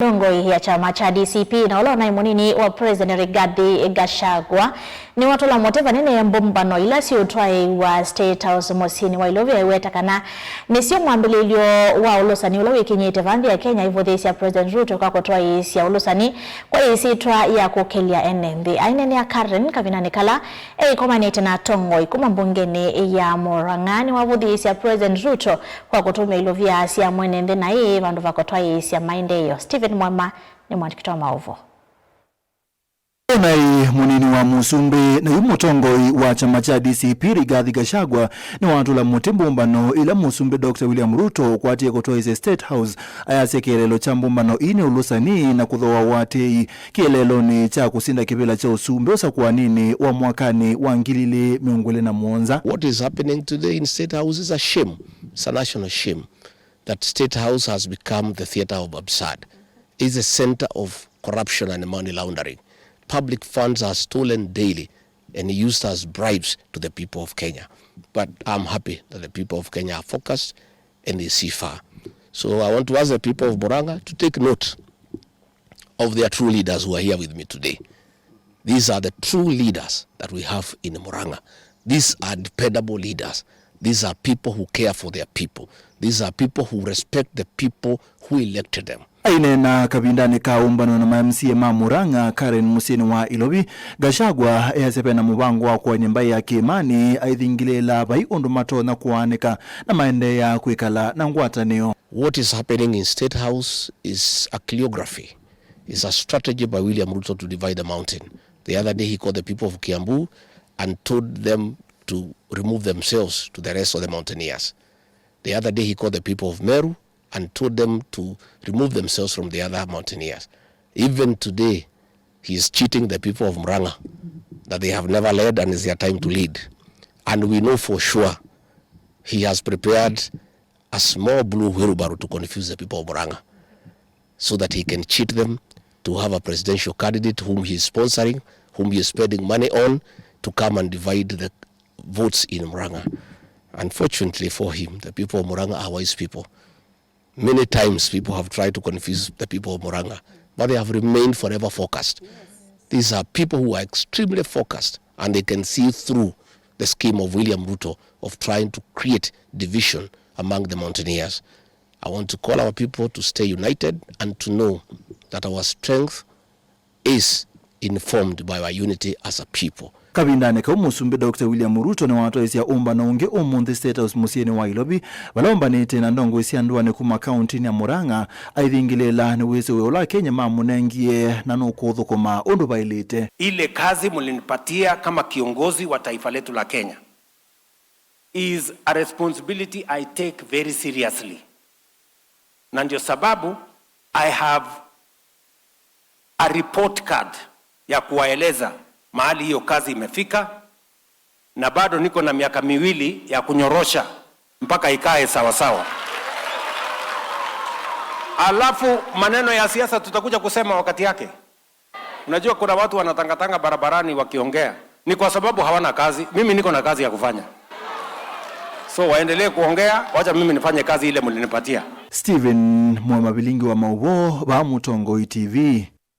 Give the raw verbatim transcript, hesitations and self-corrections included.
Ndongoi ya kyama kya D C P na ũla ũnaĩ mũnini wa President Rigathi Gachagua nĩwatũla mũtĩ vanene mbũmbano ila siũtwaĩĩwa State House mũsyĩnĩ wa Ilovi, aiweta kana nĩsyo mwambĩlĩlyo wa ũlũsani ũla wĩkinyĩte va nthĩ ya Kenya, aivũthĩĩsya President Ruto kwa kũtwaĩĩsya ũlũsani kwa ĩsyĩtwa ya kũkĩlya ene nthĩ. Aineenea Karen kavindanĩ kala eĩkomanĩte na atongoi kuma mbungenĩ ya Murang'a, nĩwavũthĩĩsya President Ruto kwa kũtũmĩa ilovia sya mwene nthĩ na ĩĩ vandũ va kũtwaĩĩsya maendeeo. Stephen Mwema nĩ mwandĩki wa maũvoo. Ũnaĩ mũnini wa mũsumbĩ na yu mũtongoi wa kyama kya D C P Rigathi Gachagua nĩwatũla mũtĩ mbũmbano ila mũsumbĩ Doctor William Ruto ũkwatie kũtwaĩĩsya State House, ayasya kĩeleelo kya mbũmbano ii nĩ ũlũsani na kũthooa ũatĩĩi kĩeleelonĩ kya kũsinda kĩvĩla kya ũsumbĩ ũsakũaninĩ wa mwakanĩ wa ngili ilĩ mĩongo ĩlĩ na mũonza. What is happening today in State House is a shame. It's a national shame that State House has become the theater of absurd. It's a center of corruption and money laundering. Public funds are stolen daily and used as bribes to the people of Kenya. But I'm happy that the people of Kenya are focused and they see far. So I want to ask the people of Murang'a to take note of their true leaders who are here with me today. These are the true leaders that we have in Murang'a. These are dependable leaders. These are people who care for their people. These are people who respect the people who elected them. Aineena kavindanĩ ka ũmbano na ma M C A ma Murang'a, Karen mũsyĩnĩ wa Ilovi, Gachagua easya vena mũvango wa kũany'a mbaĩ ya kĩĩmanĩ aithingĩlĩĩla vai ũndũ matonya kũaanĩka na maendeea kwĩkala na ngwatanĩo. What is happening in State House is a choreography, is a strategy by William Ruto to divide the mountain. The other day he called the people of Kiambu and told them to remove themselves to the rest of the mountaineers. The other day he called the people of Meru and told them to remove themselves from the other mountaineers. Even today, he is cheating the people of Murang'a that they have never led and it's their time to lead. And we know for sure he has prepared a small blue wheelbarrow to confuse the people of Murang'a so that he can cheat them to have a presidential candidate whom he is sponsoring, whom he is spending money on to come and divide the votes in Murang'a. Unfortunately for him, the people of Murang'a are wise people. Many times people have tried to confuse the people of Murang'a, but they have remained forever focused. These are people who are extremely focused and they can see through the scheme of William Ruto of trying to create division among the mountaineers. I want to call our people to stay united and to know that our strength is informed by our unity as a people. Kavindanĩ kau, Mũsumbĩ Doctor William Ruto nĩwatwaĩsya ũmbano ũngĩ ũmũnthĩ State House mũsyĩnĩ wa Ilovi, vala ombanĩte na ndongoi sya ndũanĩ kuma kaũntĩnĩ ya Murang'a, aithingĩlĩĩla nĩwĩsĩ wĩa ũla Akenya mamũnengie na nũkũũthũkũma ũndũ vaĩlĩte. Ile kazi mlinipatia kama kiongozi wa taifa letu la Kenya is a responsibility I take very seriously. Na ndio sababu I have a report card ya kuwaeleza mahali hiyo kazi imefika, na bado niko na miaka miwili ya kunyorosha mpaka ikae sawasawa. Alafu maneno ya siasa tutakuja kusema wakati yake. Unajua kuna watu wanatangatanga barabarani wakiongea. Ni kwa sababu hawana kazi. Mimi niko na kazi ya kufanya. So waendelee kuongea, wacha mimi nifanye kazi ile mlinipatia. Stephen Mwema, vilingi wa maũvoo, vaa Mũtongoi T V.